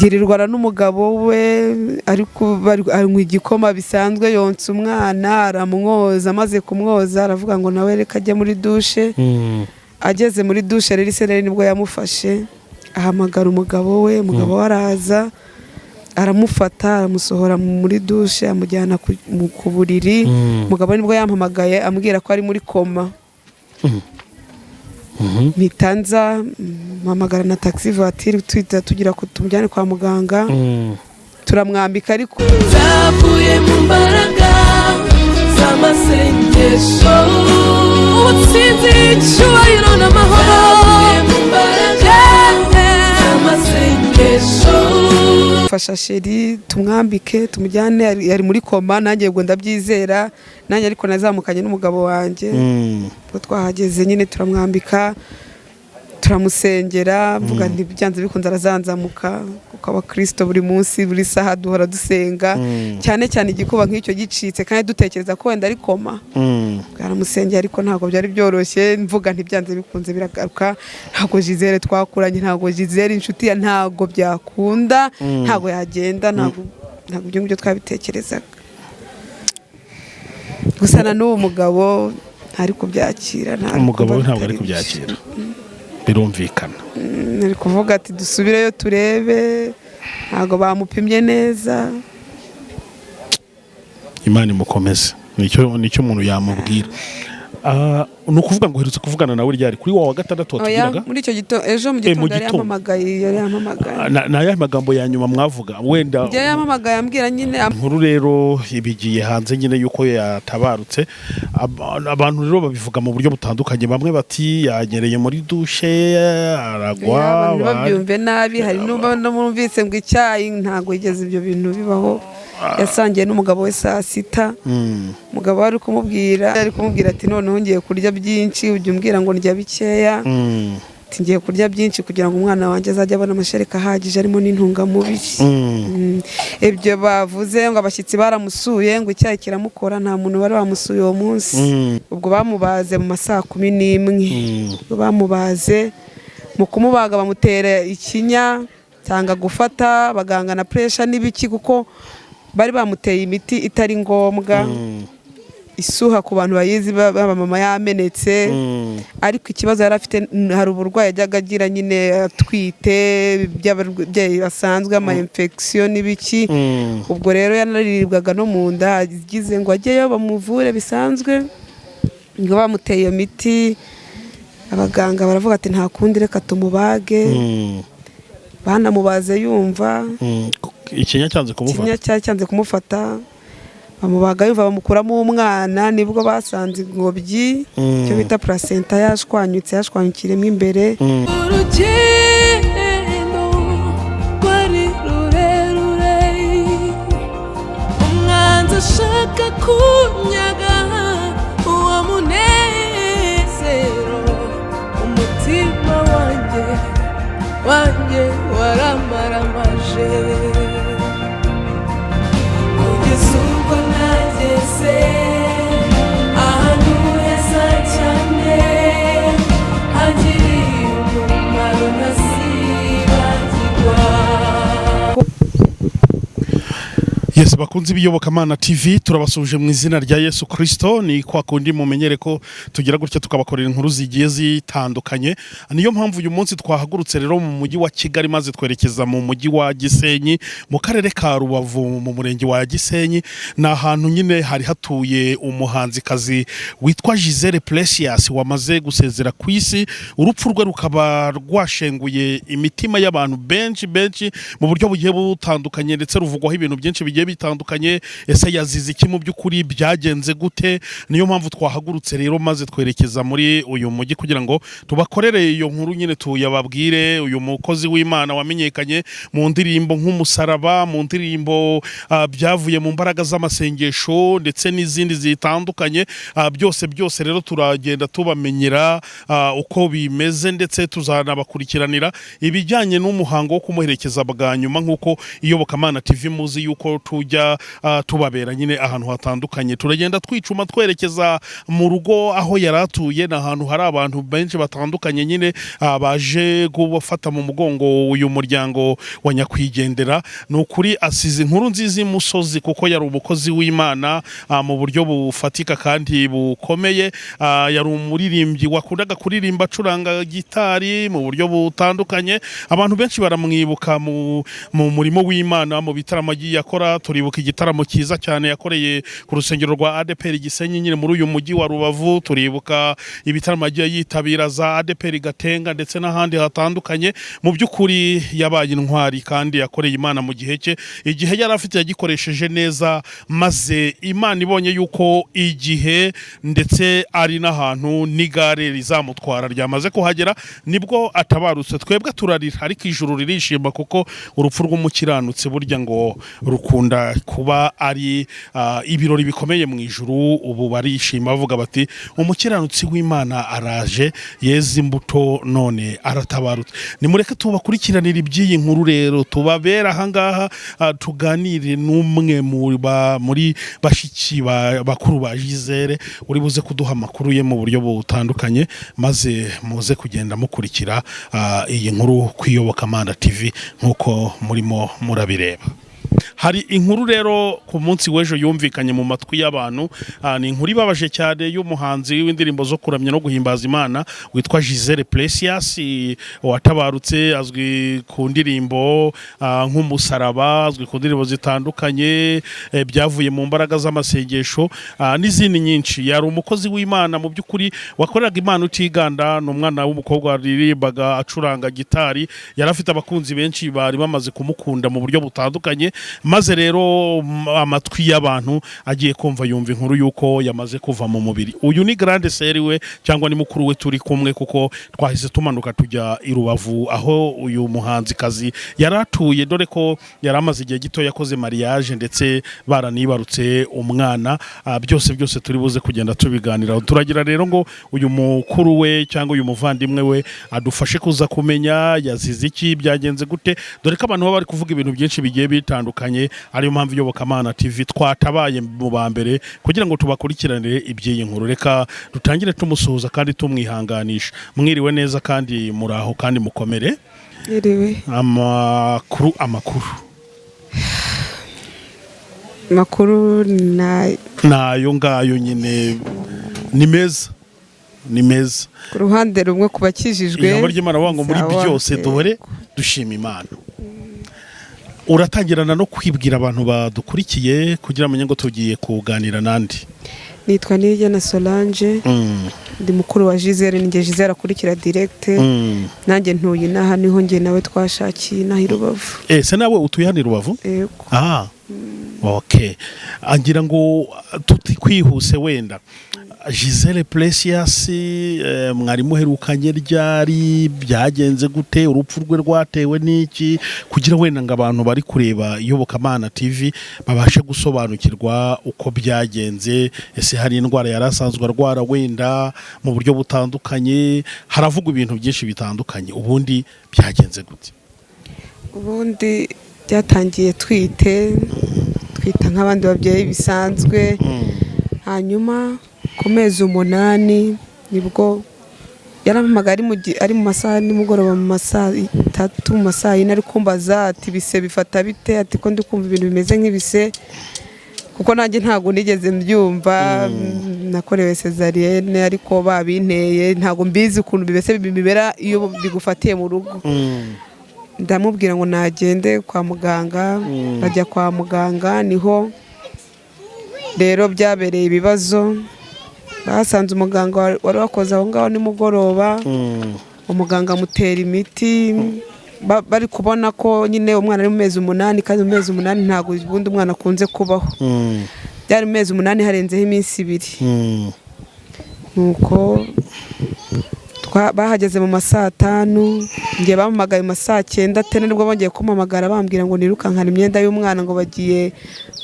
Yirirwana n'umugabo we, ariko anywa igikoma bisanzwe, yonsa umwana, aramwoza. Amaze kumwoza aravuga ngo nawe reka ajye muri douche. Ageze muri douche rero, isereri nibwo yamufashe, ahamagara umugabo we. Umugabo we araza, aramufata, aramusohora muri douche, amujyana ku buriri. Umugabo nibwo yampamagaye ambwira ko ari muri coma. Mpita nza, mpamagara na taxi voiture, tuhita tugira ko tumujyane kwa muganga. Turamwambika ariko Zavuye mu mbaraga z'amasengesho, ubutsinzi, icyubahiro n'amahoro. Zavuye mu mbaraga z'amasengesho. Fasha chéri, tumwambike, tumujyane, yari muri coma. Nanjye ubwo ndabyizera nanjye, ariko nazamukanye n'umugabo wanjye. Ubwo twahageze nyine turamwambika, turamusengera, mvuga nti byanze bikunze arazanzamuka, kuko abakirisito buri munsi, buri saha duhora dusenga, cyane cyane igikuba nk'icyo gicitse kandi dutekereza ko wenda ari coma. Bwaramusengeye, ariko ntabwo byari byoroshye. Mvuga nti byanze bikunze biragaruka. Ntabwo Gisele twakuranye, ntabwo Gisele inshuti ya, ntabwo byakunda, ntabwo yagenda, ntabwo ibyo ngibyo twabitekerezaga. Gusa na n'uwo mugabo ntari kubyakira, ntari Umugabo we kumva ntabwo ari bitari byo. kubyakira, birumvikana. Ari kuvuga ati dusubireyo turebe, ntabwo bamupimye neza. Imana imukomeze, nicyo umuntu yamubwira. Ni ukuvuga ngo uherutse kuvugana nawe ryari? Kuri wa gatandatu Oya, watubwiraga? muri icyo gitondo, ejo mu Eh, mu gitondo yari gitondo. yampamagaye, yari yampamagaye. Ni ayahe magambo ya nyuma mwavuga wenda? Njye yampamagaye ambwira nyine Inkuru rero ibigiye hanze nyine yuko yatabarutse. Abantu rero babivuga mu buryo butandukanye. Bamwe bati yanyereye muri douche aragwa. Abantu babyumve nabi. Hari n'umvise ngo icyayi, ntabwo yigeze ibyo bintu bibaho. Yasangiye n'umugabo we saa sita. Umugabo we ari kumubwira ati noneho ngiye kurya byinshi, ujya umbwira ngo ndya bikeya. Ati ngiye kurya byinshi kugira ngo umwana wanjye azajye abona amashereka ahagije arimo n'intungamubiri. Ibyo bavuze ngo abashyitsi baramusuye, ngo icyayi kiramukora, nta muntu wari wamusuye uwo munsi. Ubwo bamubaze mu ma saa 11. Ubwo bamubaze, mu kumubaga bamutera ikinya cyanga gufata, abaganga na pressure n'ibiki, kuko bari bamuteye imiti itari ngombwa, isuha ku bantu bayizi, baba mama yamenetse. Ariko ikibazo yari afite, hari uburwayi yajyaga agira nyine atwite, by'ababyeyi basanzwe, ama infection n'ibiki. Ubwo rero yanaribwaga no mu nda, agize ngo ajyeyo bamuvure bisanzwe, ngo bamuteye iyo miti, abaganga baravuga ati nta kundi, reka tumubage. Banamubaze yumva. Ikinya cyanze kumufata. Ikinya cyari cyanze kumufata, bamubaga yumva, bamukuramo umwana. Nibwo basanze ingobyi, icyo bita placenta, yashwanyutse, yashwanyukiremo imbere. Urugendo rwari rurerure, umwanzi ashaka kunyaga uwo munezero. Umutima wanjye waramaramaje kugeza ubwo nageze ahantu heza cyane hagiriye umumaro ntazibagirwa. Yes, bakunze Ibiyobokamana TV, turabasuje mu izina rya Yesu Kristo. Ni kwa kundi mumenyere ko tugira gutya tukabakorera inkuru zigiye zitandukanye. Niyo mpamvu uyu munsi twahagurutse rero mu mujyi wa Kigali, maze twerekeza mu mujyi wa Gisenyi, mu karere ka Rubavu, mu murenge wa Gisenyi. Ni ahantu nyine hari hatuye umuhanzikazi witwa Gisele Precious wamaze gusezera ku isi. Urupfu rwe rukaba rwashenguye imitima y'abantu benshi benshi mu buryo bugiye butandukanye, ndetse ruvugwaho ibintu byinshi bigiye bitandukanye. Ese yazize iki mu by'ukuri? Byagenze gute? Niyo mpamvu twahagurutse rero maze twerekeza muri uyu mujyi kugira ngo tubakorere iyo nkuru nyine, tuyababwire. Uyu mukozi w'Imana wamenyekanye mu ndirimbo nk'umusaraba, mu ndirimbo byavuye mu mbaraga z'amasengesho, ndetse n'izindi zitandukanye. Byose byose rero turagenda tubamenyera uko bimeze, ndetse tuzanabakurikiranira ibijyanye n'umuhango wo kumuherekeza bwa nyuma, nk'uko Iyobokamana TV muzi yuko. tujya tubabera nyine ahantu hatandukanye. Turagenda twicuma twerekeza mu rugo aho yari atuye. Ni ahantu hari abantu benshi batandukanye nyine baje gufata mu mugongo uyu muryango wa nyakwigendera. Ni ukuri asize inkuru nziza imusozi, kuko yari umukozi w'Imana mu buryo bufatika kandi bukomeye. Yari umuririmbyi wakundaga kuririmba acuranga gitari mu buryo butandukanye. Abantu benshi baramwibuka mu murimo w'Imana, mu bitaramo agiye akora. Turibuka igitaramo cyiza cyane yakoreye ku rusengero rwa ADEPR Gisenyi nyine muri uyu mujyi wa Rubavu. Turibuka ibitaramo agiye yitabira za ADEPR Gatenga ndetse n'ahandi hatandukanye. Mu by'ukuri yabaye intwari kandi yakoreye Imana mu gihe cye. Igihe yari afite yagikoresheje neza, maze Imana ibonye yuko igihe ndetse ari n'ahantu n'igare rizamutwara ryamaze kuhagera, nibwo atabarutse. Twebwe turarira ariko ijuru ririshima, kuko urupfu rw'umukiranutsi burya ngo rukunda kuba ari ibirori bikomeye mu ijuru. Ubu barishima bavuga bati: "Umukiranutsi w'Imana araje, yeze imbuto, none aratabarutse." Nimureke tubakurikiranira iby'iyi nkuru rero, tubabera ahangaha, tuganire n'umwe muri bashiki bakuru ba Gisele uri buze kuduha amakuru ye mu buryo butandukanye, maze muze kugenda mukurikira iyi nkuru ku Iyobokamana TV nk'uko murimo murabireba. Hari inkuru rero ku munsi w'ejo yumvikanye mu matwi y'abantu. Ni inkuru ibabaje cyane y'umuhanzi w'indirimbo zo kuramya no guhimbaza Imana witwa Gisele Precious watabarutse. Azwi ku ndirimbo nk'umusaraba, azwi ku ndirimbo zitandukanye, byavuye mu mbaraga z'amasengesho, n'izindi nyinshi. Yari umukozi w'Imana mu by'ukuri wakoreraga Imana utiganda. Ni umwana w'umukobwa waririmbaga acuranga gitari. Yari afite abakunzi benshi bari bamaze kumukunda mu buryo butandukanye. Maze rero amatwi y'abantu agiye kumva yumva inkuru y'uko yamaze kuva mu mubiri. Uyu ni grande sœur we cyangwa ni mukuru we turi kumwe, kuko twahise tumanuka tujya i Rubavu aho uyu muhanzikazi yari atuye, dore ko yari amaze igihe gito yakoze mariage ndetse baranibarutse umwana. Byose byose turi buze kugenda tubiganiraho. Turagira rero ngo uyu mukuru we cyangwa uyu muvandimwe we adufashe kuza kumenya yazize iki, byagenze gute, dore ko abantu baba bari kuvuga ibintu byinshi bigiye bitandukanye. Ariyo mpamvu Iyobokamana TV twatabaye mu ba mbere kugira ngo tubakurikiranire iby'iyi nkuru. Reka dutangire tumusuhuza kandi tumwihanganisha. Mwiriwe neza kandi muraho kandi mukomere. Iriwe. Amakuru, amakuru? Makuru na Nayo ngayo nyine, ni meza, ni meza. Ku ruhande rumwe ku bakijijwe. Ijambo ry'Imana bavuga ngo muri Sawa. byose duhore dushima Imana. Uratangirana no kwibwira abantu badukurikiye kugira bamenye ngo tugiye kuganira nandi. Nitwa Niyigena Solange. Ndi mukuru wa Gisele, ni njye Gisele akurikira direct. Nanjye ntuye inaha, niho njye nawe twashakiye inaha i Rubavu. Ese nawe utuye hano i Rubavu? Yego. Ah, okay. Agira ngo tuti kwihuse wenda, Gisele Precious, mwari muherukanye ryari? Byagenze gute? Urupfu rwe rwatewe n'iki? Kugira wenda ngo abantu bari kureba Iyobokamana TV babashe gusobanukirwa uko byagenze. Ese hari indwara yari asanzwe arwara wenda mu buryo butandukanye? Haravugwa ibintu byinshi bitandukanye. Ubundi byagenze gute? Ubundi byatangiye twite, twita nk'abandi babyeyi bisanzwe. Hanyuma ku mezi 8 nibwo yarampamagaye, ari mu masaha nimugoroba, mu masaha 3, mu masaha 4, ari kumbaza ati: "Ibise bifata bite?" Ati: "Ko ndi kumva ibintu bimeze nk'ibise?" Kuko nanjye ntabwo nigeze mbyumva. Nakorewe césarienne ariko babinteye, ntabwo mbizi ukuntu bibese bibera iyo bigufatiye mu rugo. Ndamubwira ngo nagende kwa muganga. Bajya kwa muganga, niho rero byabereye ibibazo. Basanze umuganga wari wakoze aho ngaho nimugoroba. Umuganga amutera imiti. Bari kubona ko nyine umwana ari mu mezi 8, kandi mu mezi 8 ntabwo ubundi umwana akunze kubaho. Byari mu mezi 8 harenzeho iminsi 2. Nuko bahageze mu ma saa 5, njye bampamagaye mu ma saa 9 tena, nibwo bongeye kumpamagara bambwira ngo nirukankane imyenda y'umwana, ngo bagiye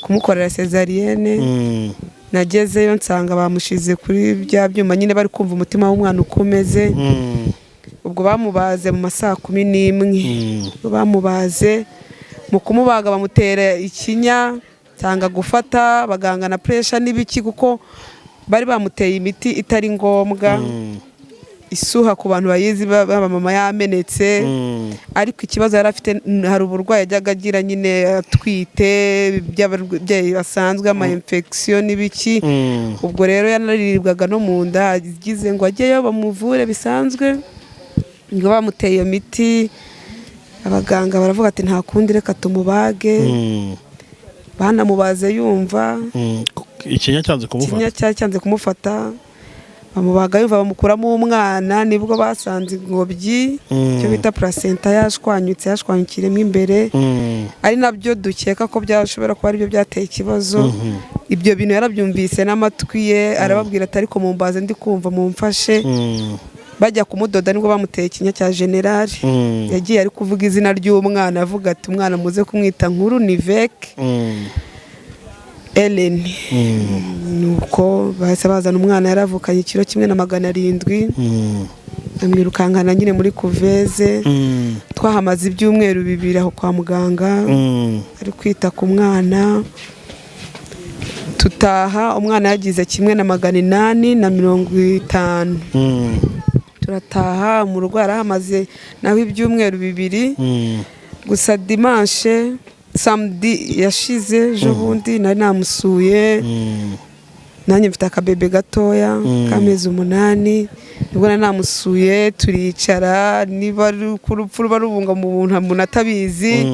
kumukorera césarienne. Nagezeyo nsanga bamushize kuri bya byuma nyine, bari kumva umutima w'umwana uko umeze. Ubwo bamubaze mu ma saa 11. Bamubaze, mu kumubaga bamutera ikinya. Cyanga gufata abaganga na pressure n'ibiki, kuko bari bamuteye imiti itari ngombwa, isuha ku bantu bayizi, baba mama yamenetse. Ariko ikibazo yari afite, hari uburwayi yajyaga agira nyine atwite, by'ababyeyi basanzwe, ama infection n'ibiki. Ubwo rero yanaribwaga no mu nda, agize ngo ajyeyo bamuvure bisanzwe, ngo bamuteye iyo miti. Abaganga baravuga ati: "Nta kundi, reka tumubage." Banamubaze yumva. Ikinya cyanze kumufata. Ikinya cyari cyanze kumufata. Bamubaga yumva, bamukuramo umwana. Nibwo basanze ingobyi, icyo bita placenta, yashwanyutse, yashwanyukiremo imbere, ari nabyo dukeka ko byashobora kuba aribyo byateye ikibazo. Ibyo bintu yarabyumvise n'amatwi ye, arababwira ati: "Ariko mumbaze ndi kumva, mumfashe." Bajya kumudoda nibwo bamuteye ikinya cya générale. Yagiye ari kuvuga izina ry'umwana, avuga ati: "Umwana muze kumwita Nkuru Niveke Ellen." Nuko bahise bazana umwana, yaravukanye ikiro 1 na 700. Amwirukankana nyine muri couveuse. Twahamaze ibyumweru 2 aho kwa muganga, ari kwita ku mwana. Tutaha umwana yagize 1 na 850. Turataha, mu rugo yarahamaze naho ibyumweru 2. Gusa dimanche, samedi yashize, ejo bundi nari namusuye. Nanjye mfite akabebe gatoya k'amezi 8. Nibwo nari namusuye, turicara. Niba ari uko urupfu ruba rubunga mu buntu umuntu atabizi,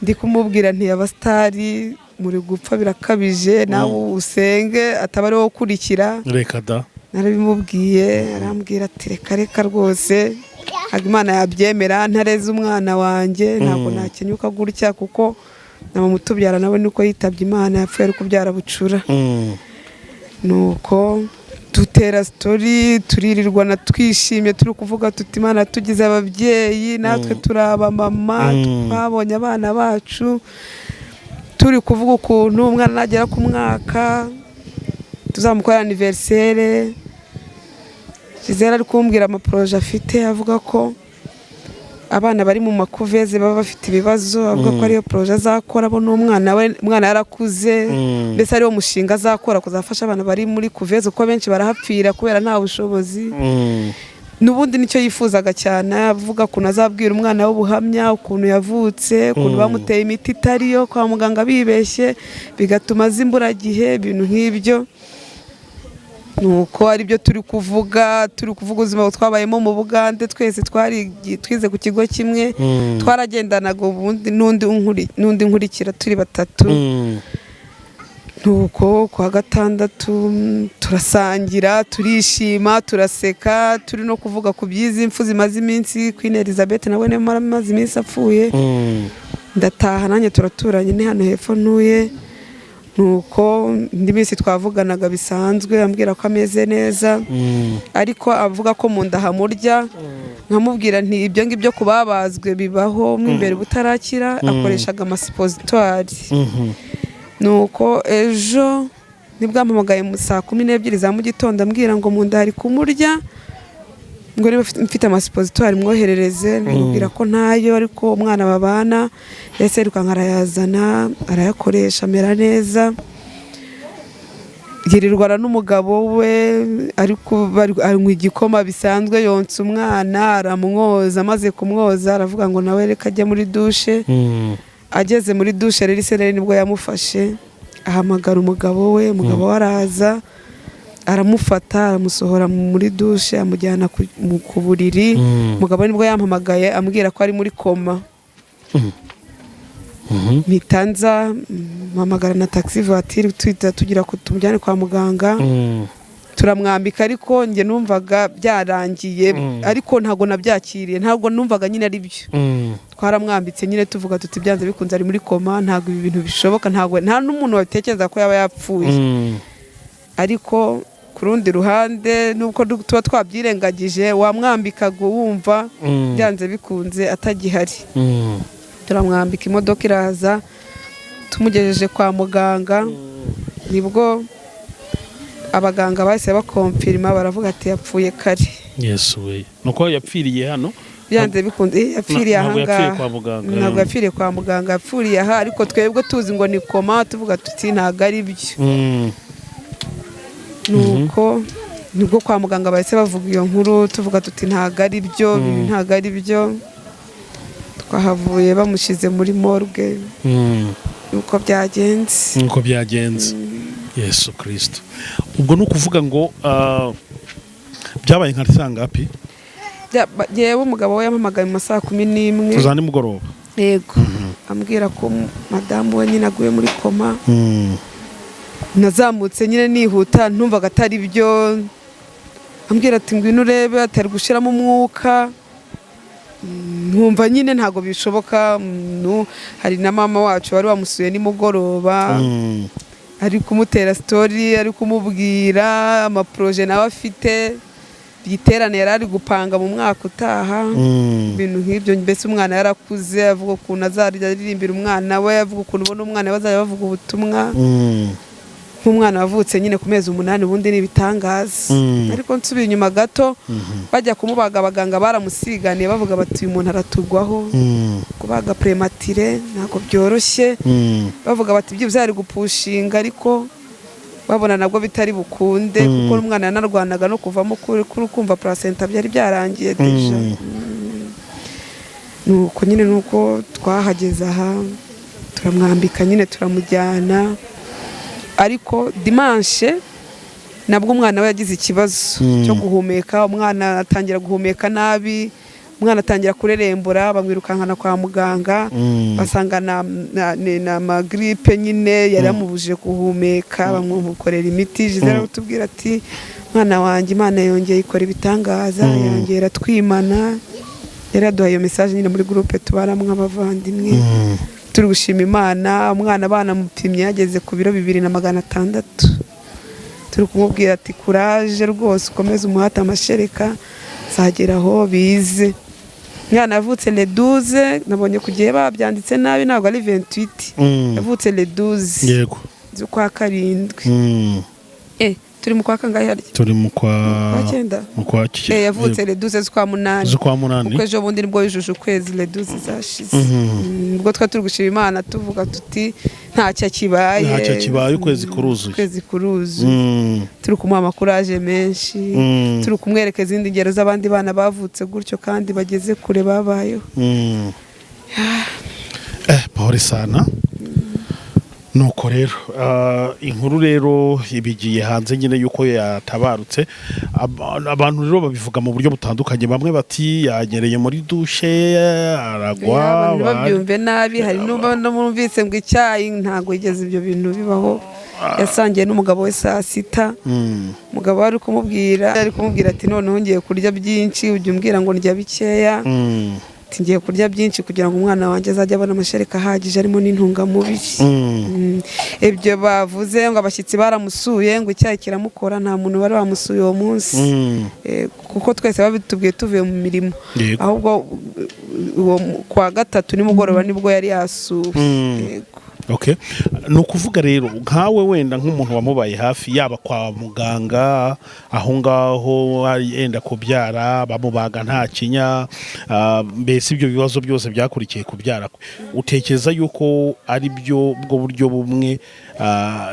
ndi kumubwira nti: "Abasitari muri gupfa birakabije, nawe usenge ataba ari wowe ukurikira." Reka da! Narabimubwiye, arambwira ati: "Reka reka rwose, ntabwo Imana yabyemera ntareze umwana wanjye, ntabwo nakenyuka gutya." Kuko na mama utubyara nawe niko yitabye Imana, yapfuye ari kubyara bucura. Nuko dutera story, turirirwana twishimye, turi kuvuga tuti: "Imana tugize ababyeyi, natwe turi abamama, twabonye abana bacu." Turi kuvuga ukuntu umwana nagera ku mwaka tuzamukorera anniversaire. Gisele ari kumbwira amaprojets afite, avuga ko abana bari mu macouveuses baba bafite ibibazo, avuga ko ariyo projet azakora bo n'umwana we. Umwana yarakuze, mbese ariwo mushinga azakora, kuzafasha abana bari muri couveuse, kuko benshi barahapfira kubera nta bushobozi. N'ubundi nicyo yifuzaga cyane, avuga ukuntu azabwira umwana w'ubuhamya, ukuntu yavutse, ukuntu bamuteye imiti itariyo kwa muganga bibeshye, bigatuma aza imburagihe, ibintu nk'ibyo. Nuko aribyo turi kuvuga, turi kuvuga ubuzima twabayemo mu Bugande. Twese twari twize ku kigo kimwe, twaragendanaga, ubundi n'undi nkurikira, turi batatu. Nuko ku wa gatandatu turasangira, turishima, turaseka, turi no kuvuga ku by'izi mfu zimaze iminsi. Queen Elizabeth nawe niyo amaze iminsi apfuye. Ndataha nanjye, turaturanye, ni hano hepfo ntuye. Nuko indi minsi twavuganaga bisanzwe, ambwira ko ameze neza, ariko avuga ko mu nda hamurya. Nkamubwira nti: "Ibyo ngibyo ku babazwe bibaho, mo imbere butarakira." Akoreshaga amasuppositoires. Nuko ejo nibwo ampamagaye mu saa 12 za mu gitondo, ambwira ngo mu nda hari kumurya, ngo niba mfite amasuppositoires mwoherereze. Mubwira ko ntayo, ariko umwana babana yahise yirukanka arayazana, arayakoresha, amera neza. Yirirwana n'umugabo we, ariko anywa igikoma bisanzwe, yonsa umwana, aramwoza. Amaze kumwoza aravuga ngo nawe reka ajye muri douche. Ageze muri douche rero, isereri nibwo yamufashe, ahamagara umugabo we. Umugabo we araza, aramufata, aramusohora muri douche, amujyana ku buriri. Umugabo nibwo yampamagaye ambwira ko ari muri coma. Mpita nza, mpamagara na taxi voiture, tuhita tugira ko tumujyane kwa muganga. Turamwambika, ariko njye numvaga byarangiye, ariko ntabwo nabyakiriye, ntabwo numvaga nyine ari byo. Twaramwambitse nyine, tuvuga tuti: "Byanze bikunze ari muri coma, ntabwo ibi bintu bishoboka, ntabwo nta n'umuntu wabitekereza ko yaba yapfuye." Ariko ku rundi ruhande, nubwo tuba twabyirengagije, wamwambikaga wumva byanze bikunze atagihari. Turamwambika, imodoka iraza, tumugejeje kwa muganga nibwo abaganga bahise baconfirma, baravuga ati: "Yapfuye kare." Yesu we! Nuko yapfiriye hano? Byanze bikunze yapfiriye Ntabwo yapfiriye ahangaha. kwa muganga. Ntabwo yapfiriye kwa muganga, yapfiriye aha, ariko twebwe tuzi ngo ni koma, tuvuga tuti ntabwo ari byo. Nuko nibwo kwa muganga bahise bavuga iyo nkuru, tuvuga tuti ntabwo ari byo, ibi ntabwo ari byo. Twahavuye bamushyize muri morgue. Nuko byagenze. Nkuko byagenze, Yesu Kirisito. Ubwo ni ukuvuga ngo byabaye nka sangapi? Yewe, umugabo we yampamagaye mu ma 11:00. Za nimugoroba? Yego, ambwira ko madamu we nyine aguye muri koma. Nazamutse nyine nihuta, ntumvaga atari byo. Ambwira ati ngwino urebe, atari gushyiramo umwuka. Nkumva nyine ntabwo bishoboka. Hari na mama wacu wari wamusuye nimugoroba, ari kumutera story, ari kumubwira ama projets nawe afite, igiterane yari ari gupanga mu mwaka utaha, ibintu nk'ibyo. Mbese umwana yarakuze, avuga ukuntu azarya aririmbira umwana we, avuga ukuntu ubona umwana we bazajya bavuga ubutumwa, nk'umwana wavutse nyine ku mezi 8, ubundi ni ibitangaza. Ariko nsubiye inyuma gato, bajya kumubaga, abaganga baramusiganiye, bavuga bati uyu muntu aratugwaho, kubaga prématuré ntabwo byoroshye. Bavuga bati byibuze yari gupushinga, ariko babona nabwo bitari bukunde, kuko umwana yanarwanaga no kuvamo, kuri kumva placenta byari byarangiye déjà. Nuko nyine nuko twahageze aha, turamwambika nyine, turamujyana. Ariko dimanche nabwo umwana we yagize ikibazo cyo guhumeka. Umwana atangira guhumeka nabi, umwana atangira kurerembura, bamwirukankana kwa muganga, basanga ni amagiripe nyine yari yamubujije guhumeka, bamukorera imiti. Gisele aratubwira ati mwana wanjye, Imana yongeye ikora ibitangaza, yongera twimana. Yari yaduhaye iyo message nyine muri groupe tubaramo nk'abavandimwe, turi gushima Imana. Umwana banamupimye yageze ku biro 2600. Turi kumubwira ati courage rwose, ukomeze umuhate, amashereka zagera aho bize. Umwana yavutse le 12, nabonye ku gihe babyanditse nabi, ntabwo ari 28. Yavutse le 12 z'ukwa karindwi. Turi mu kwa kangahe harya? Turi mu kwa Kwa cyenda. Mu kwa Yavutse le 12 z'ukwa munani. Z'ukwa munani. Kuko ejo bundi nibwo yujuje ukwezi, le 12 zashize. Ubwo twari turi gushima Imana, tuvuga tuti ntacyo kibaye. Ntacyo kibaye, ukwezi kuruzuye. Ukwezi kuruzuye. Turi kumuha ama courage menshi, turi kumwereka izindi ngero z'abandi bana bavutse gutyo kandi bageze kure, babayeho. Pole sana. Nuko rero inkuru rero ibigiye hanze nyine yuko yatabarutse. Abantu rero babivuga mu buryo butandukanye, bamwe bati yanyereye muri douche aragwa. Abantu babyumve nabi. Hari n'umvise ngo icyayi, ntabwo yigeze ibyo bintu bibaho. Yasangiye n'umugabo we saa sita. Umugabo we ari kumubwira ati noneho ngiye kurya byinshi, ujya umbwira ngo ndya bikeya. Ati ngiye kurya byinshi kugira ngo umwana wanjye azajye abona amashereka ahagije arimo n'intungamubiri. Ibyo bavuze ngo abashyitsi baramusuye, ngo icyayi kiramukora, nta muntu wari wamusuye uwo munsi. Kuko twese babitubwiye tuvuye mu mirimo. Ahubwo uwo kwa gatatu nimugoroba nibwo yari yasuwe. Yego. Okay. Ni ukuvuga rero nkawe wenda nk'umuntu wamubaye hafi, yaba kwa muganga aho ngaho yenda kubyara, bamubaga nta kinya, mbese ibyo bibazo byose byakurikiye kubyara kwe, utekereza yuko ari byo bwo buryo bumwe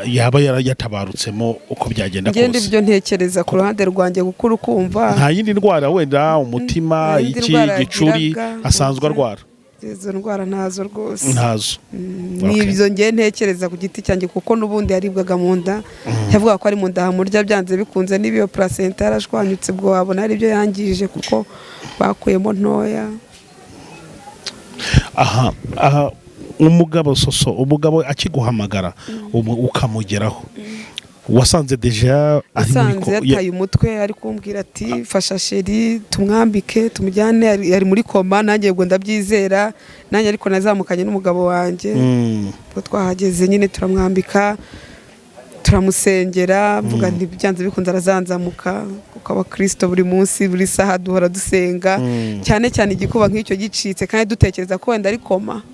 yaba yarayatabarutsemo uko byagenda Ngende kose? Ibyo ntekereza ku ruhande rwanjye, gukura ukumva Nta yindi ndwara wenda, umutima, Nta yindi iki, ndwara gicuri yagiraga. asanzwe arwara? Izo ndwara ntazo rwose. Ntazo. Ni ibyo ngiye ntekereza ku giti cyanjye, kuko n'ubundi yaribwaga mu nda, yavuga ko ari mu nda hamurya. Byanze bikunze niba iyo placenta yarashwanyutse, ubwo wabona ari ibyo yangije, kuko bakuyemo ntoya. Aha umugabo soso, umugabo akiguhamagara ukamugeraho, wasanze déjà ari muri Usanze yataye umutwe, ari kumbwira ati fasha chéri, tumwambike tumujyane, ari muri koma. Nanjye ubwo ndabyizera nanjye, ariko nazamukanye n'umugabo wanjye. Ubwo twahageze nyine turamwambika, turamusengera, mvuga nti byanze bikunze arazanzamuka, kuko abakirisito buri munsi, buri saha duhora dusenga, cyane cyane igikuba nk'icyo gicitse kandi dutekereza ko wenda ari koma.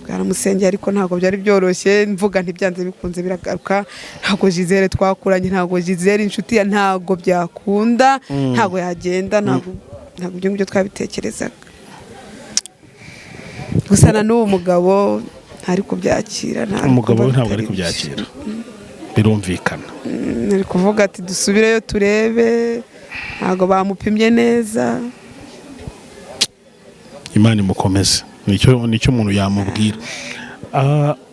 Bwaramusengeye, ariko ntabwo byari byoroshye. Mvuga nti byanze bikunze biragaruka, ntabwo Gisele twakuranye, ntabwo Gisele inshuti ya, ntabwo byakunda, ntabwo yagenda, ntabwo ibyo ngibyo twabitekerezaga. Gusa na n'uwo mugabo ntari kubyakira, ntari Umugabo we kumva ntabwo ari bitari byo. kubyakira, birumvikana. Ari kuvuga ati: "Dusubireyo turebe, ntabwo bamupimye neza." Imana imukomeze, nicyo umuntu yamubwira.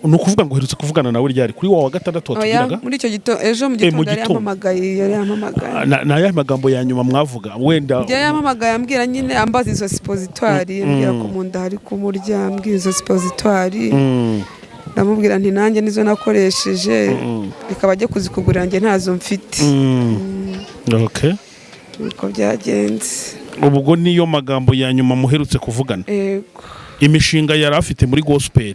Ni ukuvuga ngo uherutse kuvugana nawe ryari? Kuri wa gatandatu Oya, watubwiraga? muri icyo gitondo, ejo mu Mu gitondo yari gitondo. yampamagaye, yari yampamagaye. Ni ayahe magambo ya nyuma mwavuga wenda? Njye yampamagaye ambwira nyine, ambaza izo suppositoire, ambwira ko mu nda hari kumurya, ambwira izo suppositoire. Ndamubwira nti: "Nanjye nizo nakoresheje, reka bajye kuzikugurira, njye ntazo mfite." Okay. Niko byagenze. Ubwo niyo magambo ya nyuma muherutse kuvugana? Yego. Imishinga yari afite muri gospel,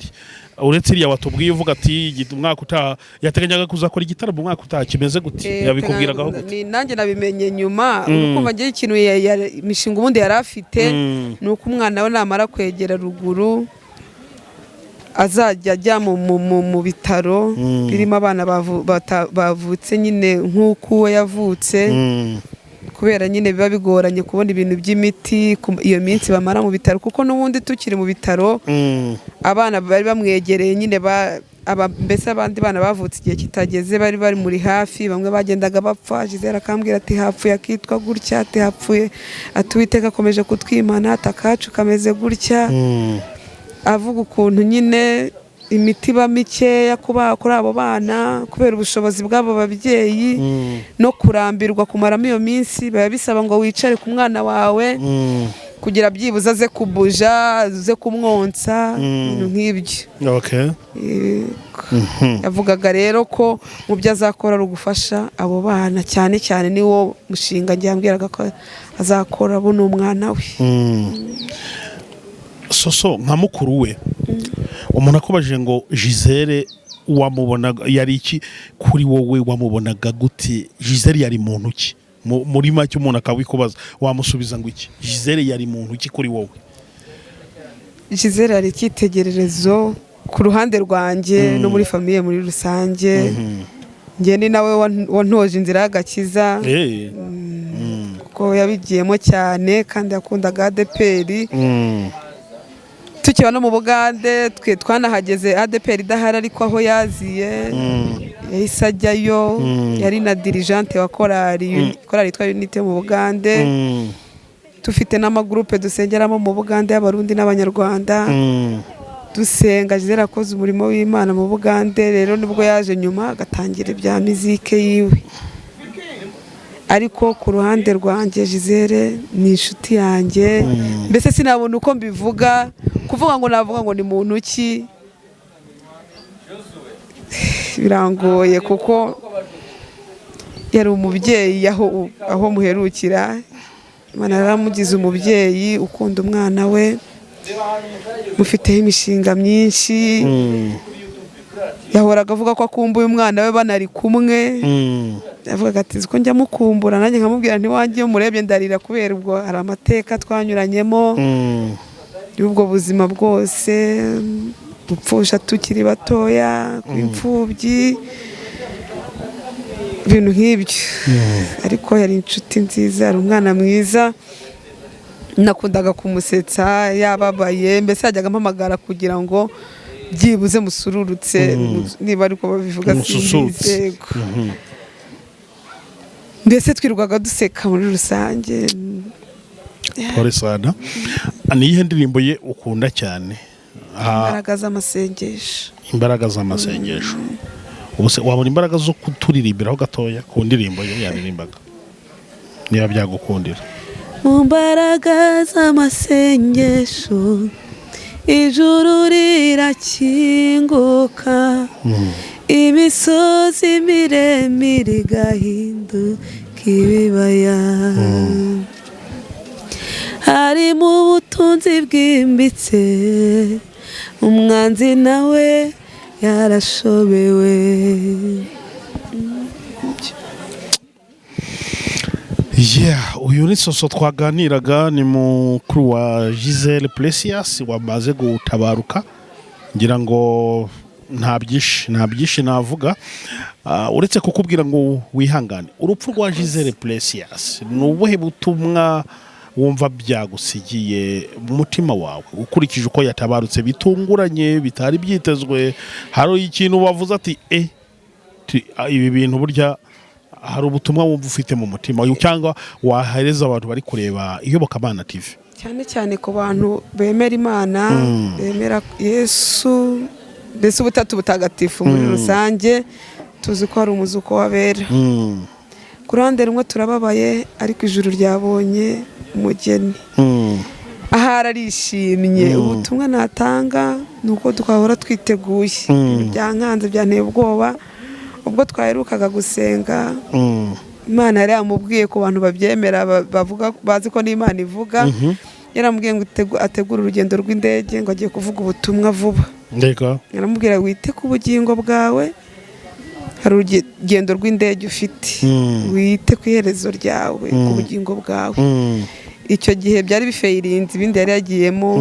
uretse iriya watubwiye uvuga ati umwaka utaha, yateganyaga kuzakora igitaramo umwaka utaha kimeze gute? Yabikubwiragaho gute? Nanjye nabimenye nyuma. Urukumva ngewe ikintu imishinga ubundi yari afite ni uko umwana we namara kwegera ruguru azajya ajya mu bitaro birimo abana bavutse nyine nk'uko uwo yavutse, kubera nyine biba bigoranye kubona ibintu by'imiti iyo minsi bamara mu bitaro, kuko n'ubundi tukiri mu bitaro abana bari bamwegereye nyine mbese abandi bana bavutse igihe kitageze bari muri hafi, bamwe bagendaga bapfa. Gisele akambwira ati: "Hapfuye akitwa gutya," ati: "Hapfuye," ati: "Uwiteka akomeje kutwimana," ati: "Akacu kameze gutya." Avuga ukuntu nyine imiti iba mikeya kuri abo bana kubera ubushobozi bw'abo babyeyi no kurambirwa kumaramo iyo minsi. Biba bisaba ngo wicare ku mwana wawe kugira byibuze aze kubuja, aze kumwonsa, ibintu nk'ibyo. Yego. Yavugaga rero ko mu byo azakora ari ugufasha abo bana cyane cyane, niwo mushinga njye yambwiraga ko azakora, buno umwana we. Soso, nka mukuru we, umuntu akubajije ngo Gisele wamubonaga yari iki kuri wowe? Wamubonaga gute? Gisele yari muntu ki? Muri make umuntu akabikubaza, wamusubiza ngo iki? Gisele yari muntu ki kuri wowe? Gisele yari icyitegererezo ku ruhande rwanjye no muri famille muri rusange. Njye ni nawe wantoje inzira y'agakiza, kuko yabigiyemo cyane kandi yakundaga ADEPR. Tukiba no mu Bugande, twe twanahageze ADEPR idahari, ariko aho yaziye yahise ajyayo. Yari na dirigeante wa korali, korali yitwa Unité mu Bugande. Dufite n'amagurupe dusengeramo mu Bugande y'Abarundi n'Abanyarwanda. Dusenga. Gisele akoze umurimo w'Imana mu Bugande. Rero nibwo yaje nyuma agatangira ibya mizike yiwe, ariko ku ruhande rwanjye Gisele ni inshuti yanjye. Mbese sinabona uko mbivuga, kuvuga ngo navuga ngo ni muntu ki birangoye, kuko yari umubyeyi aho muherukira. Imana yaramugize umubyeyi ukunda umwana we, mufiteho imishinga myinshi. Yahoraga avuga ko akumbuye umwana we banari kumwe. Yavugaga ati: "Ko njya mukumbura." Nanjye nkamubwira nti: "Wanjye iyo murebye ndarira," kubera ubwo hari amateka twanyuranyemo y'ubwo buzima bwose, gupfusha tukiri batoya, kuba imfubyi, ibintu nk'ibyo. Ariko yari inshuti nziza, yari umwana mwiza, nakundaga kumusetsa yababaye. Mbese yajyaga ampamagara kugira ngo byibuze musururutse, niba ariko babivuga. Mususurutse. Simbizi, yego. Mbese twirirwaga duseka muri rusange. Pole sana. Ni iyihe ndirimbo ye ukunda cyane? Imbaraga z'amasengesho. Imbaraga z'amasengesho. Ubu se wabona imbaraga zo kuturirimbiraho gatoya ku ndirimbo ye yaririmbaga, niba byagukundira? Mu mbaraga z'amasengesho ijuru rirakinguka, imisozi miremire igahinduka ibibaya. Harimo ubutunzi bwimbitse, umwanzi nawe yarashobewe. Yeah, uyu ni Soso twaganiraga, ni mukuru wa Gisele Precious wamaze gutabaruka. Ngira ngo nta byinshi navuga, uretse kukubwira ngo wihangane. Urupfu rwa Gisele Precious ni ubuhe butumwa Wumva byagusigiye umutima wawe, ukurikije uko yatabarutse bitunguranye, bitari byitezwe? Hari ikintu wavuze ati ibi bintu burya, hari ubutumwa wumva ufite mu mutima cyangwa wahereza abantu bari kureba Iyobokamana TV? Cyane cyane ku bantu bemera Imana, bemera Yesu, mbese Ubutatu Butagatifu muri rusange, tuzi ko hari umuzuko w'abera. Ku ruhande rumwe turababaye, ariko ijuru ryabonye umugeni, ahari arishimye. Ubutumwa natanga ni uko twahora twiteguye. Ibintu byankanze, byanteye ubwoba. Ubwo twaherukaga gusenga, Imana yari yamubwiye, ku bantu babyemera, bavuga bazi ko n'Imana ivuga, yaramubwiye ngo ategure urugendo rw'indege, ngo agiye kuvuga ubutumwa vuba. Ndeka. Aramubwira: "Wite ku bugingo bwawe, hari urugendo rw'indege ufite. Wite ku iherezo ryawe, ku bugingo bwawe." Icyo gihe byari bifayirinze ibindi yari yagiyemo.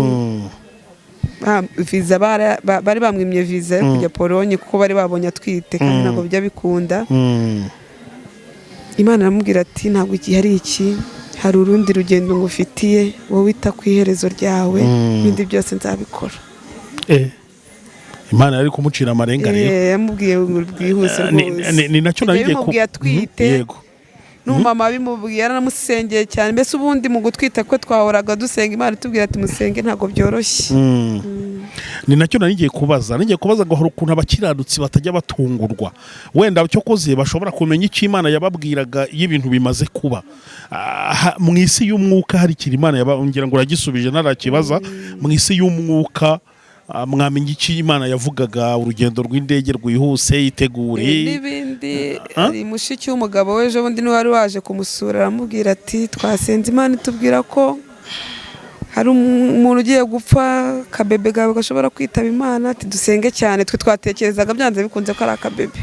Viza bari bamwimye, viza yo kujya Polonye, kuko bari babonye atwite kandi ntabwo bijya bikunda. Imana aramubwira ati: "Ntabwo igihe ari iki, hari urundi rugendo ngufitiye. Wowe wita ku iherezo ryawe, ibindi byose nzabikora." Imana yari kumucira amarenga rero. Yamubwiye ngo bwihuse rwose. Ni nacyo nari ngiye ku Yabimubwiye atwite. N'umumama bimubwiye, yaranamusengeye cyane. Mbese ubundi mu gutwita kwe twahoraga dusenga Imana, itubwira ati: "Musenge, ntabwo byoroshye." Ni nacyo nari ngiye kubaza, nari ngiye kubaza ngo hari ukuntu abakiranutsi batajya batungurwa, wenda cyokoze bashobora kumenya icyo Imana yababwiraga iyo ibintu bimaze kuba. Mu isi y'umwuka hari ikintu Imana ngira ngo uragisubije ntarakibaza. Mu isi y'umwuka, mwamenya icyo Imana yavugaga, urugendo rw'indege rwihuse, itegure? N'ibindi. Ah? Hari mushiki w'umugabo we, ejo bundi niwe wari waje kumusura, aramubwira ati: "Twasenze Imana itubwira ko hari umuntu ugiye gupfa, akabebe kawe gashobora kwitaba Imana," ati: "Dusenge cyane." Twe twatekerezaga byanze bikunze ko ari akabebe.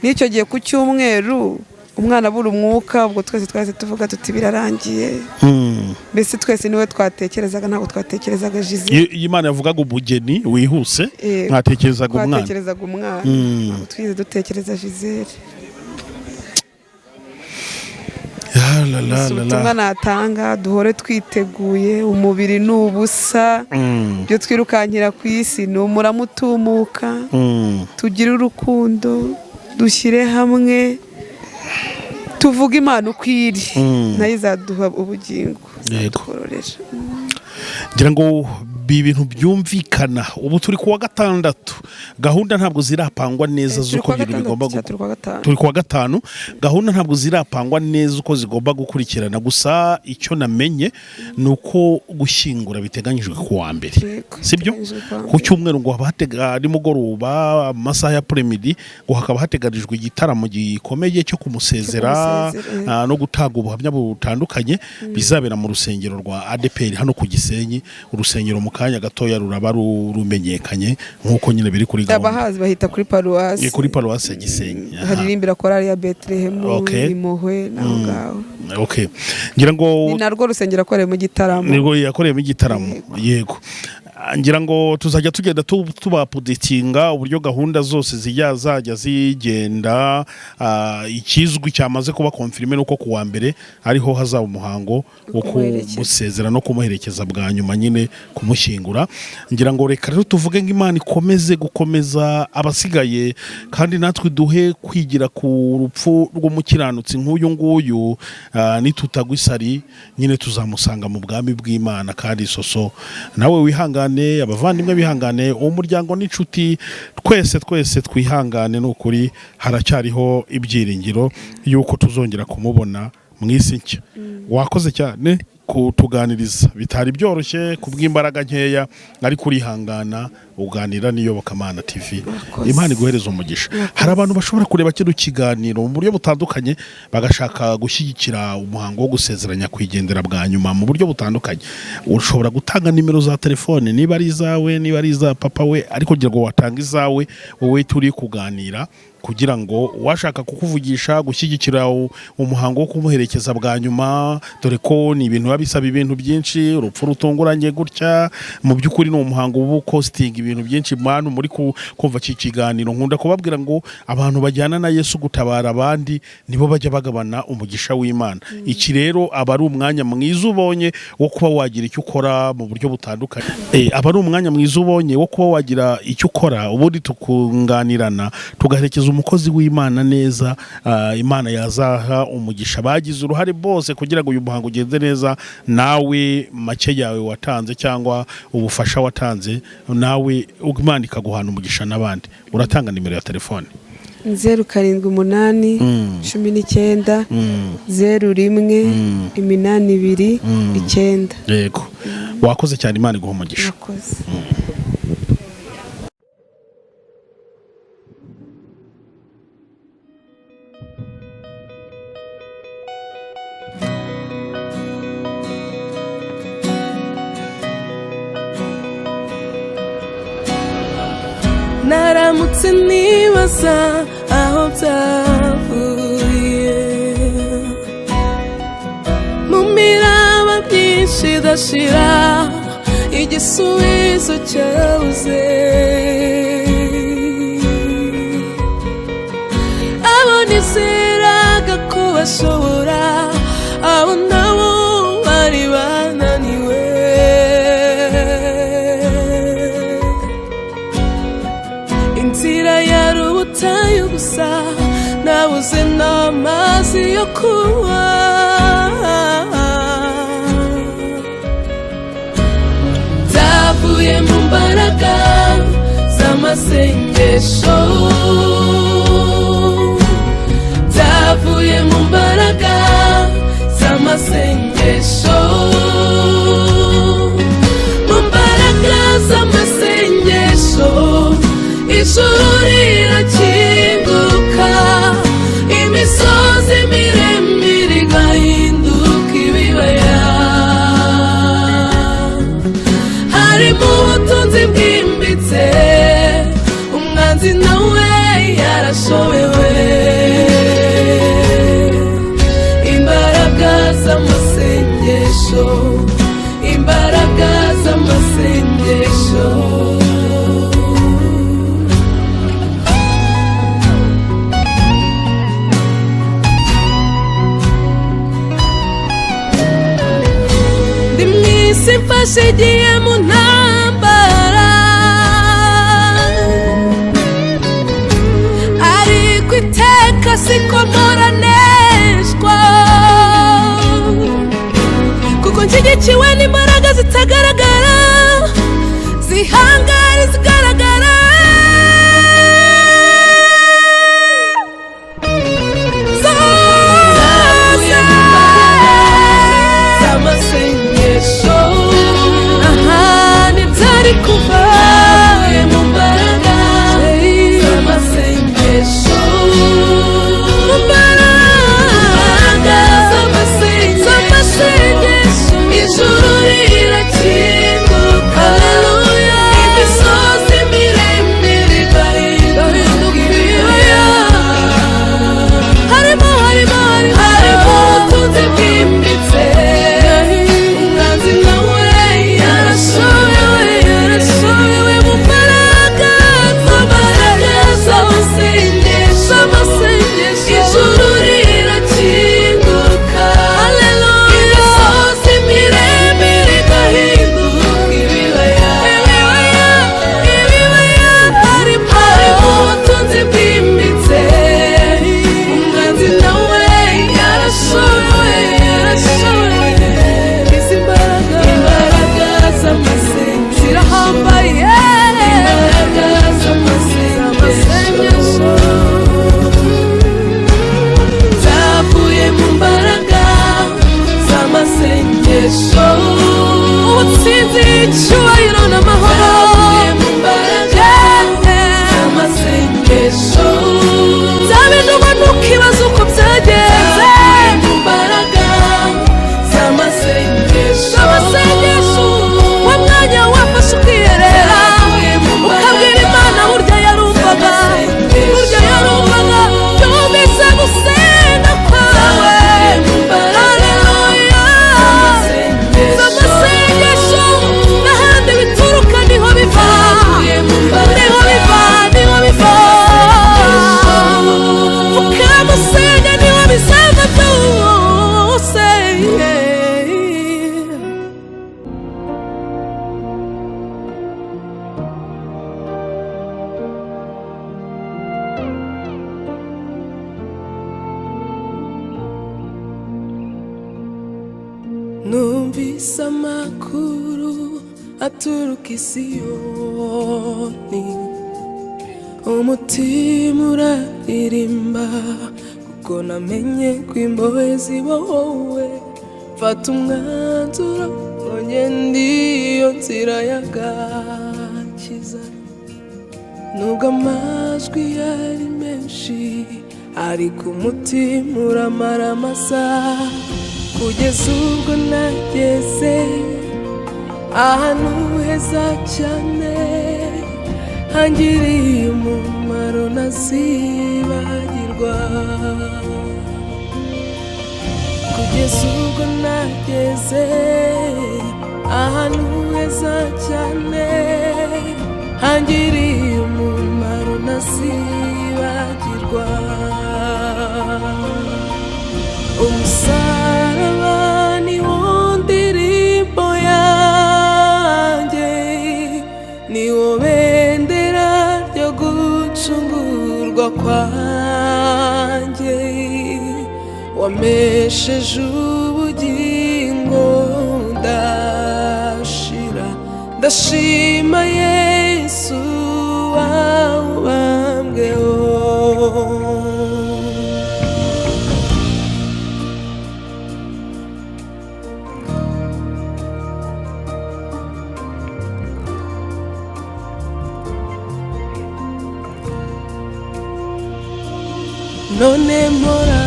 N'icyo gihe ku cyumweru umwana abura umwuka, ubwo twese twahise tuvuga tuti: "Birarangiye." Mbese twese niwe twatekerezaga, ntabwo twatekerezaga Jizi. Iyo Imana yavugaga umugeni wihuse, mwatekerezaga umwana? Twatekerezaga umwana. Ntabwo twigeze dutekereza Gisele. Ya la la Gusa la ubutumwa la. natanga: duhore twiteguye, umubiri ni ubusa. Ibyo twirukankira ku isi ni umurama utumuka. Tugire urukundo, dushyire hamwe, tuvuge Imana uko iri, nayo izaduha ubugingo, izatwororera. Ngira ngo ibintu byumvikana. Ubu turi kuwa gatandatu, gahunda ntabwo zirapangwa neza Turi z'uko kuwa ibintu gatandatu bigomba cyangwa turi kuwa gatanu? Turi kuwa gatanu. Gahunda ntabwo zirapangwa neza uko zigomba gukurikirana, gusa icyo namenye ni uko gushyingura biteganyijwe ku wa mbere. Yego, Sibyo? biteganyijwe kuwa Ku mbere. cyumweru ngo haba nimugoroba, amasaha ya après-midi, ngo hakaba hateganijwe igitaramo gikomeye cyo kumusezera, Cyo kumusezera. No gutanga ubuhamya butandukanye, bizabera mu rusengero rwa ADEPR hano ku Gisenyi. Urusengero mu kanya gatoya ruraba rumenyekanye nk'uko nyine biri kuri gahunda. Abahazi bahita kuri paruwasi. Ni kuri paruwasi ya Gisenyi. Aha. Haririmbira korali ya Betelehemu, Impuhwe naho ngaho. Okay, ngira ngo Ni narwo rusengero akoreyemo igitaramo. Nirwo yakoreyemo igitaramo, yego. Ngira ngo tuzajya tugenda tubaupdatinga uburyo gahunda zose zijya zajya zigenda. Ikizwi cyamaze kuba confirmé nuko ku wa mbere ariho hazaba umuhango wo kumuherekeza. Kumusezera no kumuherekeza bwa nyuma nyine, kumushyingura. Ngira ngo reka rero tuvuge ngo Imana ikomeze gukomeza abasigaye, kandi natwe duhe kwigira ku rupfu rw'umukiranutsi nk'uyu nguyu. Nitutagwa isari nyine tuzamusanga mu bwami bw'Imana. Kandi Soso, nawe wihangane, abavandimwe bihangane, uwo muryango n'inshuti, twese twese twihangane. Ni ukuri haracyariho ibyiringiro y'uko tuzongera kumubona mu isi nshya. Wakoze cyane kutuganiriza, bitari byoroshye ku bw'imbaraga nkeya, ariko urihangana uganira n'Iyobokamana TV. Murakoze. Imana iguhereza umugisha. Hari abantu bashobora kureba kino kiganiro mu buryo butandukanye, bagashaka gushyigikira umuhango wo gusezeranya kwigendera bwa nyuma mu buryo butandukanye. Ushobora gutanga nimero za telefone, niba ari izawe, niba ari iza papa we, ariko kugira ngo watanga izawe wowe turi kuganira, kugira ngo uwashaka kukuvugisha, gushyigikira umuhango wo kumuherekeza bwa nyuma, dore ko ni ibintu biba bisaba ibintu byinshi, urupfu rutunguranye gutya, mu by'ukuri ni umuhango uba ucostinga. ibintu byinshi. Mwana muri kumva iki kiganiro, nkunda kubabwira ngo abantu bajyana na Yesu gutabara abandi nibo bajya bagabana umugisha w'Imana. Iki rero aba ari umwanya mwiza ubonye wo kuba wagira icyo ukora mu buryo butandukanye. Aba ari umwanya mwiza ubonye wo kuba wagira icyo ukora, ubundi tukunganirana, tugaherekeza umukozi w'Imana neza. Imana yazaha umugisha bagize uruhare bose kugira ngo uyu muhango ugende neza. Nawe make yawe watanze cyangwa ubufasha watanze, nawe Imana ikaguhana umugisha n'abandi. Uratanga nimero ya telefone. 078 19 01 829. Yego, wakoze cyane, Imana iguha umugisha. Murakoze. Naramutse nibaza aho byavuye mu miraba myinshi idashira, igisubizo cyabuze. Abo nizeraga ko bashobora, abo nabo bari bananiwe. Inzira yari ubutayu gusa, nabuze n'amazi yo kunywa. Byavuye mu mbaraga z'amasengesho, byavuye mu mbaraga z'amasengesho, mu mbaraga z'amasengesho. Ijuru rirakinguka, imisozi miremire igahinduka ibibaya. Harimo ubutunzi bwimbitse, umwanzi nawe yarashobewe. Imbaraga z'amasengesho, imbaraga z'amasengesho. Ndi mu isi mfashe igihe mu ntambara, ariko iteka siko mporaneshwa, kuko nshyigikiwe n'imbaraga zitagaragara zihangara izigaragara. Zose Z'amasengesho. Aha ntibyari kuva mu mbaraga z'amasengesho, mu mbaraga z'amasengesho. Ijuru rirakinguka. Haleluya. Imisozi Numvise amakuru aturuka i Siyoni, umutima uraririmba kuko namenye ko imbohe zibohowe. Mfata umwanzuro ngo ngende iyo nzira y'agakiza, nubwo amajwi yari menshi, ariko umutima uramara amasaha, kugeza ubwo nageze ahantu heza cyane hangiriye umumaro ntazibagirwa. Kugeza ubwo nageze ahantu heza cyane hangiriye umumaro ntazibagirwa. Umusaraba ni wo ndirimbo yanjye, ni wo bendera ryo gucungurwa kwanjye, wampesheje ubugingo ndashira. Ndashima Yesu wawubambweho. None mpora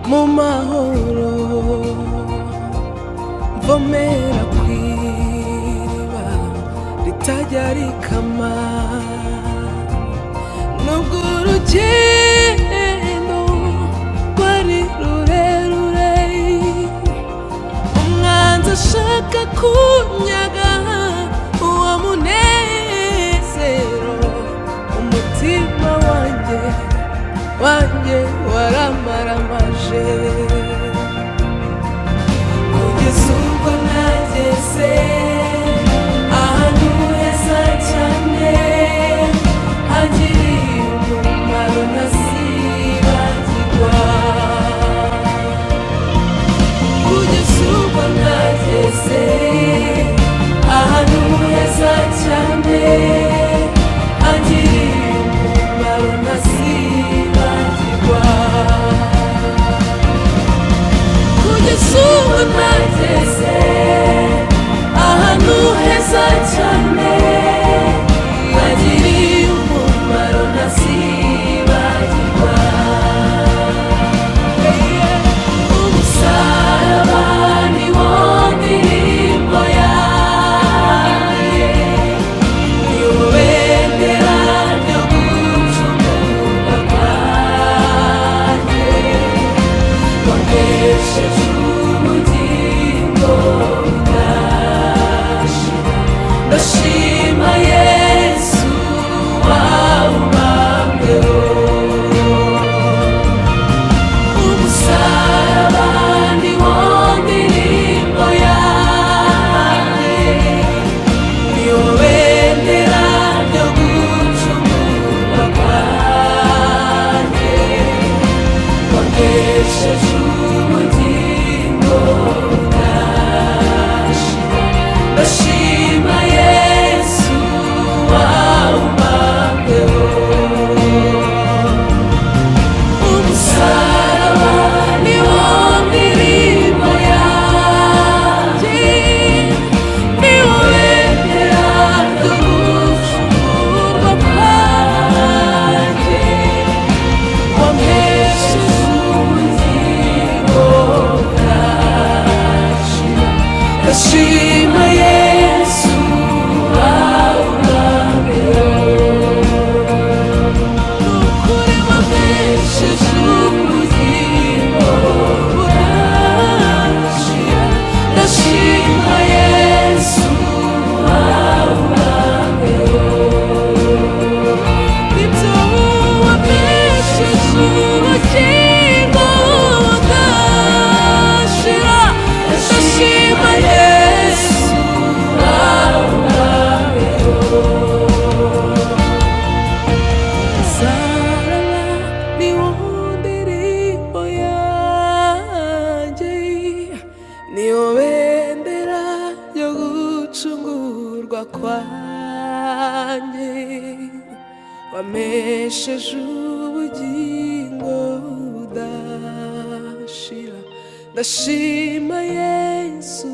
mu mahoro, mvomera ku iriba ritajya rikama, nubwo urugendo rwari rurerure, umwanzi ashaka kunyaga uwo munezero, umutima wanjye wanjye waramaramaje, kugeza ubwo nageze ahantu heza cyane hagiriye umumaro ntazibagirwa. Kugeza ubwo nageze ahantu heza cyane hagiriye umumaro ntazibagirwa. Wampesheje ubugingo budashira. Ndashima Yesu.